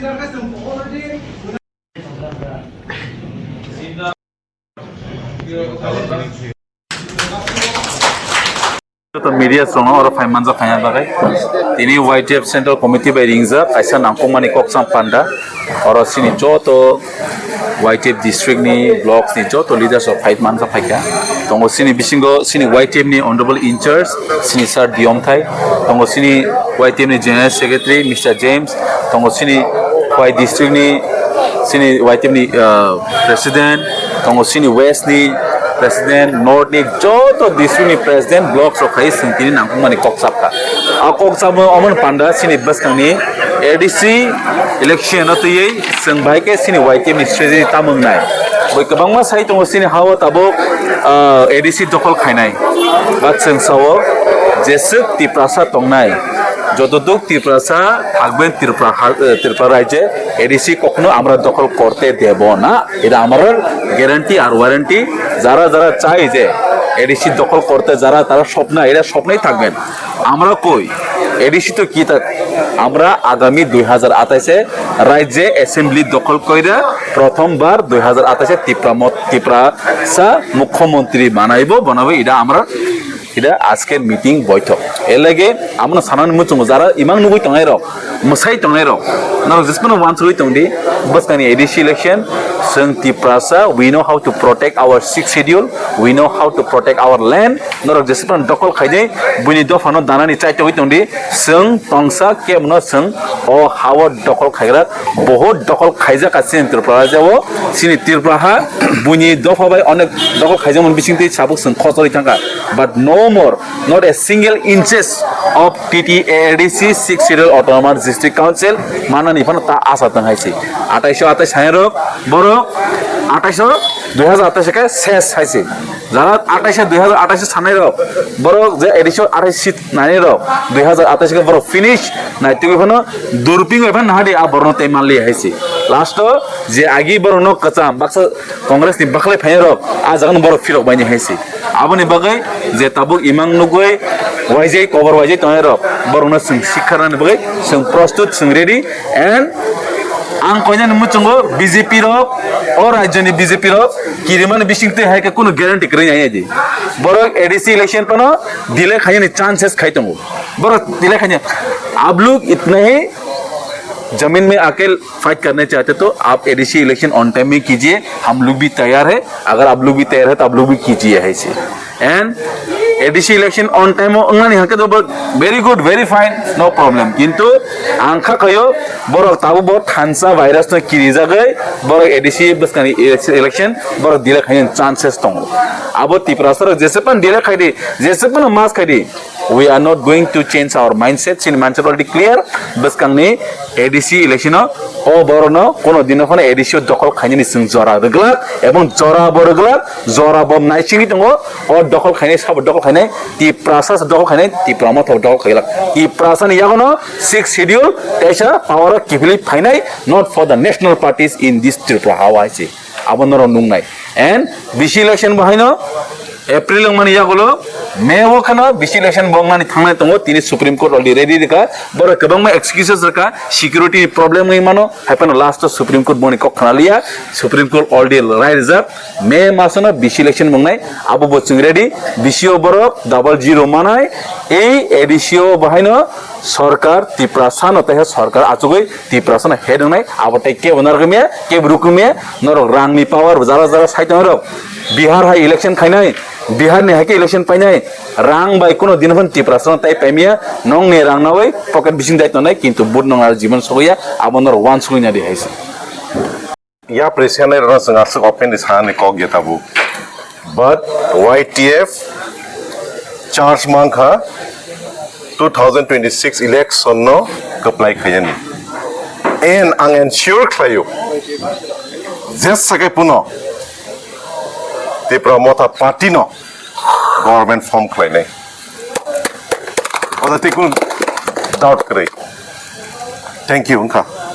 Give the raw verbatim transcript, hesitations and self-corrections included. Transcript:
Joto media song oro phai manjak khaina bagwi. Tini Y T F Central Committee bai ringjak kaisa nangkukmani koksam panda. Oro sini joto Y T F district ni, blocks ni joto leaders rok phai manjak phaikha. Tongo sini bisingo sini Y T F ni honorable in charge sini Sir Diyom Thai. Tongo sini Y T F ni general secretary Mister James. Tongo sini Y district ni sini Y T F ni, uh, president. Tongo sini west ni president, north ni joto district ni president, blocks rok khai sini tini nangkukmani kok sapkha. A kok sapmo omo panda sini bwskangni A D C election no twiwi chwng bai khe sini Y T F ni strategy tamung nai. Bui kwbangma sai tongo sini hao tabuk, ah, A D C dokhol khainai. But chwng sao jeswk Tiprasa tongnai, jotoduk Tiprasa thakben Tripura ha-, eh, Tripura rajye A D C kokhno amra dokhol korte debo na. Eta amra guarantee ar warranty. Jara jara chai je A D C dokhol korte jara tara sopna, eta sopnai thakben. Amra koi? A D C to ki tak? Amra agami dui hazar atais e rajye assembly dokhol koira prothom bar dui hazar atais e Tipra mot-, Tiprasa mukhyamantri banaibo, banaibo ida amra ida ajker meeting boithok. Elage amno sanani muchungo jara imang nugui tongnai rok, mwsai tongnai rok, norok jesmano wansugui tongdi, bwskangni A D C election, chwng Tiprasa, we know how to protect our sixth schedule, we know how to protect our land, norok jesmano dokhol khaidi, buini dophano danani chaitogwi tongdi, chwng tongsa kebno chwng o hao dokhol khaigra, bohut dokhol khaijak ka chini Tripura rajyo, chini Tripura ha, buini dopha bai onek dokhol khaijakmani bisingtwi sabuk chwng khosoi thangkha, but no more, not a single inches of T T A A D C, Sixth Schedule Autonomous District Council manani phano ta asa tong hai se. Atais o atais hai rok, borok atais o dui hazar atais khe ses hai se. Jara atais o dui hazar atais sanai rok, borok je A D C o atais seat nai rok, dui hazar atais khe borok finish nai twi phano durping bai phano nahadi a borok no tei manli hai se. Last o je agi borok no kwcham baksa Congress ni baklai phainai rok, a jaga no borok phirok baini hai se. Aboni bagwi je tabuk imang nugui waijai kobor waijai tongnai rok, borok no chwng sikharnani bagwi chwng prostut, chwng ready, and ang koinani muchungo B J P rok, o rajyoni B J P rok kirimani bisingtwi hai khe kunu guarantee kwrwi nai di. Borok A D C election phano delay khainani chances khai tongo. Borok delay khaina, आप लोग इतना ही जमीन में आके फाइट करना चाहते तो आप A D C election on time में कीजिए, हम लोग भी तैयार है। अगर आप लोग भी तैयार है तो आप लोग भी कीजिए, hai se. And A D C election on time o wngnani hwnkhe to bo very good, very fine, no problem. Kintu ang kha khayo borok tabuk bo thansa virus no kirijagwi borok A D C bwskangni election borok delay khainani chances tongo. Abo Tiprasa rok jesepano delay khaidi, jesepano mas khaidi, we are not going to change our mindset. Chini mindset already clear. Bwskangni A D C election o, o borokno kono dino phano A D C o dokhol khainani chwng jora rwglak, ebong jora bo rwglak, jora bo naisingwi tongo. O dokhol khainai, sabo dokhol khainai, Tiprasa se dokhol khainai, Tipra Motha bo dokhol khailak. Tiprasa ni yagono sixth schedule teisa power o kiphilwi phainai, not for the national parties in this Tripura hawa hai se. Abo norok nuknai. And B C election bo haino April wngmani yagulo May o kheno B C election bo wngmani thangnai tongo, tini Supreme Court already ready rwkha, borok kwbangma excuses rwkha, security ni problem wngwi mano, hai phano last o Supreme Court boni kok khna liya, Supreme Court already rai rijak, May masono B C election bo wngnai, abo bo chwng ready, B C o borok double zero manai, ei A D C o bo haino sorkar Tiprasa no taiha sorkar achugwi Tiprasa no head wngnai, abo tei kebo narwkmiya, kebo rukmiya, norok rang ni power jara jara sai tongo rok. Bihar hai election khainai, Bihar ni hai khe election painai, rang bai kuno din phano Tiprasa no tai paimiya, nong ni rang nawi pocket bising dai tongnai, kintu but nong ar jiban sogya, abo norok wansugwi nadi hai se. Ya presenai rok chwng aswk open ni sanani kok ya tabuk. But Y T F charge mankha two thousand twenty-six election no kwplai khaiyani. And ang ensure khlaio, jesa khe puno Tipra Motha Party no government form khlainai. Oda tei kunu doubt kwrwi. Thank you, wngkha.